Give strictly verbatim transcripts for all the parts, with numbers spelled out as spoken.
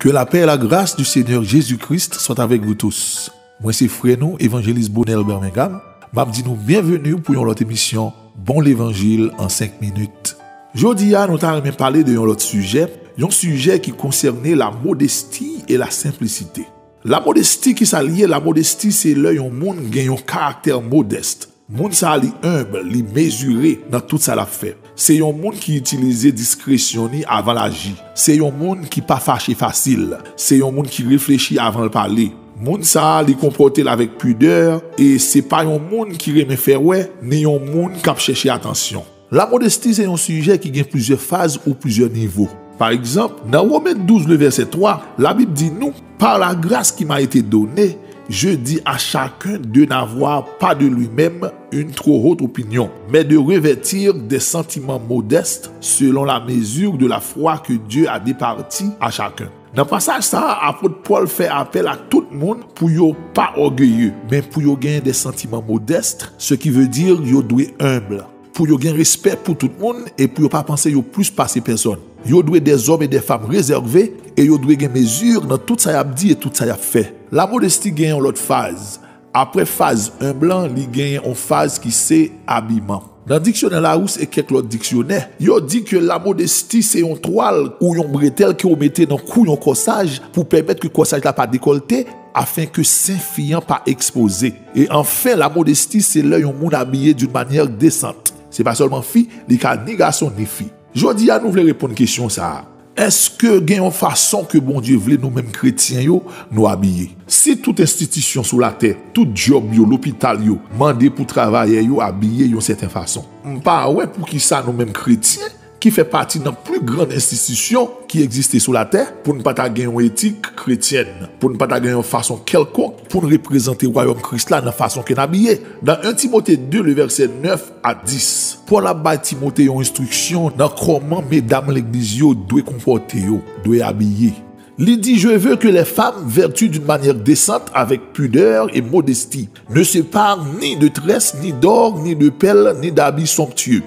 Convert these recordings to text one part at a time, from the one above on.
Que la paix et la grâce du Seigneur Jésus-Christ soient avec vous tous. Mwen se frè nou, Evanjelis Bonel Birmingham. M ap di nou byenveni pou yon lòt emisyon Bon Levanjil an senk minit. Jodi a, nou ta renmen pale de yon lòt sijè, yon sijè ki konsène la modestie et la simplicité. La modestie, ki sa l ye? La modestie, se lè yon moun gen yon karaktè modès. Moun sa a, li enb, li mezire nan tout sa l ap fè. Se yon moun ki itilize diskresyon li avan l aji. Se yon moun ki pa fache fasil. Se yon moun ki reflechi avan l pale. Moun sa a, li konpòte l avèk pidè, e se pa yon moun ki renmen fè wè, ni yon moun k ap chèche atansyon. La modestie, se yon sijè ki gen plizyè faz ou plizyè nivo. Pa egzanp, nan Women douz, le vèsè twa, Labib di nou, Par la grâce qui m'a été donnée, je dis à chacun de n'avoir pas de lui-même une trop haute opinion, mais de revêtir des sentiments modestes selon la mesure de la foi que Dieu a départie à chacun. Nan pasaj sa a, apot Pòl fè apèl a tout moun pou yo pa ògeye, men pou yo gen de santiman modès, ce qui veut dire yo dwe enb. Pou yo gen respè pou tout moun e pou yo pa panse yo plis pase pèsòn. Yo dwe de zòm e de fanm rezève e yo dwe gen mezi nan tout sa y ap di e tout sa y ap fè. Lamodesti gen yon lòt faz. Apre faz enb lan, li genyen yon faz ki se abiman. Nan diksyonè Larousse e kèk lòt diksyonè, yo di ke lamodesti se yon twal ou yon bretèl ke w mete nan kou yon kòsaj pou pèmèt ke kòsaj la pa dekòlte, afen ke sen fi an pa ekspoze. E anfen, lamodesti se lè yon moun abiye d'une manière décente. Se pa sèlman fi, li ka ni gason ni fi. Jodi a, nou vle reponn kesyon sa a. Èske gen yon fason ke Bondye vle nou menm kretyen yo, nou abiye? Si tout enstitisyon sou latè, tout djòb yo, lopital yo, mande pou travayè yo abiye yon sèten fason, m pa wè poukisa nou menm kretyen, ki fè pati nan pli grann enstitisyon ki egziste sou latè, pou n pa ta gen yon etik kretyèn, pou n pa ta gen yon fason kèlkonk pou n reprezante wayòm Kris la nan fason ke n abiye. Nan en Timote de, le vèsè nèf a dis, Pòl ap bay Timote yon enstriksyon nan kòman medam legliz yo dwe konpòte yo, dwe abiye. Li di, Je veux que les femmes vêtues d'une manière décente, avec pudeur et modestie, ne se parent ni de tresses, ni d'or, ni de perles, ni d'habits somptueux,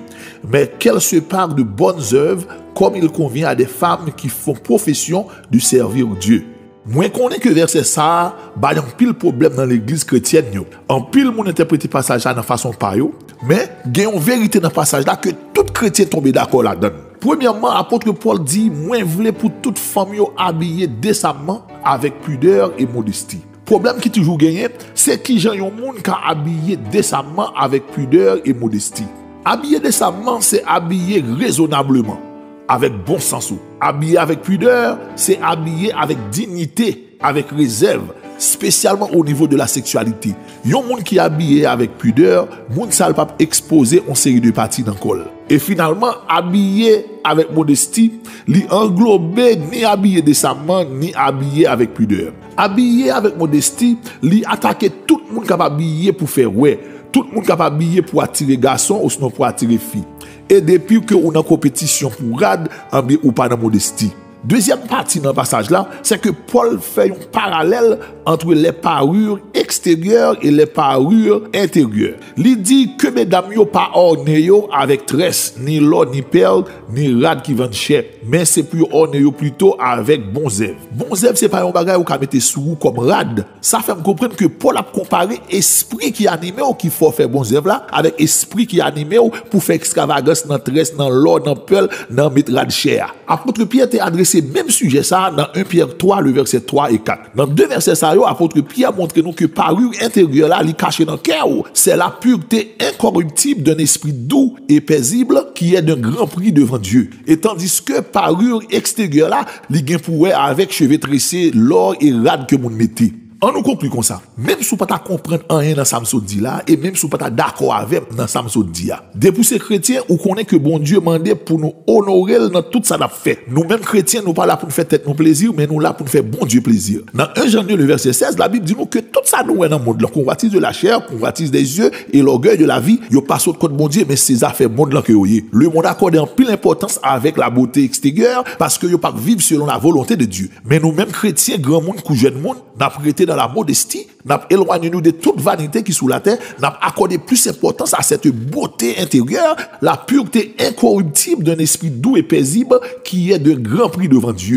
mais qu'elles se parent de bonnes œuvres, comme il convient à des femmes qui font profession de servir Dieu. Mwen konnen ke vèsè sa a bay anpil pwoblèm nan legliz kretyèn yo. Anpil moun entèprete pasaj la nan fason pa yo, men gen yon verite nan pasaj la ke tout kretyen tonbe dakò ladan l. Premyèman, apot Pòl di, Mwen vle pou tout fanm yo abiye desamman, avèk pidè e modesti. Pwoblèm ki toujou genyen, se kijan yon moun ka abiye desamman, avèk pidè e modesti. Abiye desamman, se abiye rezonableman, avèk bon sans ou. Abiye avèk pidè, se abiye avèk diyite, avèk rezèv, espesyalman o nivo de la seksyalite. Yon moun ki abiye avèk pidè, moun sa a l p ap ekspoze yon seri de pati nan kò l. E finalman, abiye avèk modesti, li anglobe ni abiye desamman, ni abiye avèk pidè. Abiye avèk modesti, li atake tout moun k ap abiye pou fè wè, tout moun k ap abiye pou atire gason osinon pou atire fi. E depi ke ou nan konpetisyon pou rad, anben ou pa nan modesti. Dezyèm pati nan pasaj la, se ke Pòl fè yon paralèl entre les parures extérieures et les parures intérieures. Li di ke medam yo pa òne yo avèk très, ni lò, ni pèl, ni rad ki vann chè, men se pou yo òne yo pito avèk bon zèv. Bon zèv se pa yon bagay ou ka mete sou ou kòm rad. Sa fè m konprann ke Pòl ap konpare espri ki anime w ki fè w fè bon zèv la avèk espri ki anime w pou fè ekstravagans nan très, nan lò, nan pèl, nan met rad chè a. Apot Pyè te adrese menm sijè sa a nan en Pyè twa, le vèsè twa e kat. Nan de vèsè sa yo, apot Pyè montre nou ke parure intérieure la, li kache nan kè w. C'est la pureté incorruptible d'un esprit doux et paisible qui est d'un grand prix devant Dieu. E tandis ke parure extérieure la, li gen pou wè avèk cheve trese, lò e rad ke moun mete. An nou konkli konsa. Menm si w pa ta konprann anyen nan sa m sot di la, e menm si w pa ta dakò avè m nan sa m sot di a, depi w se kretyen, ou konnen ke Bondye mande pou nou onore l nan tout sa n ap fè. Nou menm kretyen, nou pa la pou n fè tèt nou plezi, men nou la pou n fè Bondye plezi. Nan en Jan de, le vèsè sèz, Labib di nou ke tout sa nou wè nan mond lan, convoitise de la chair, convoitise des yeux et l'orgueil de la vie, yo pa sot kont Bondye, men se zafè mond lan ke yo ye. Le monde accorde anpil enpòtans avèk la beauté extérieure, paske yo p ap viv selon la volonté de Dieu. Men nou menm kretyen, granmoun kou jèn moun, n ap rete nan lamodesti, n ap elwanye nou de tout vanite ki sou latè, n ap akòde plis enpòtans à cette beauté intérieure, la pureté incorruptible d'un esprit doux et paisible qui est de grand prix devant Dieu.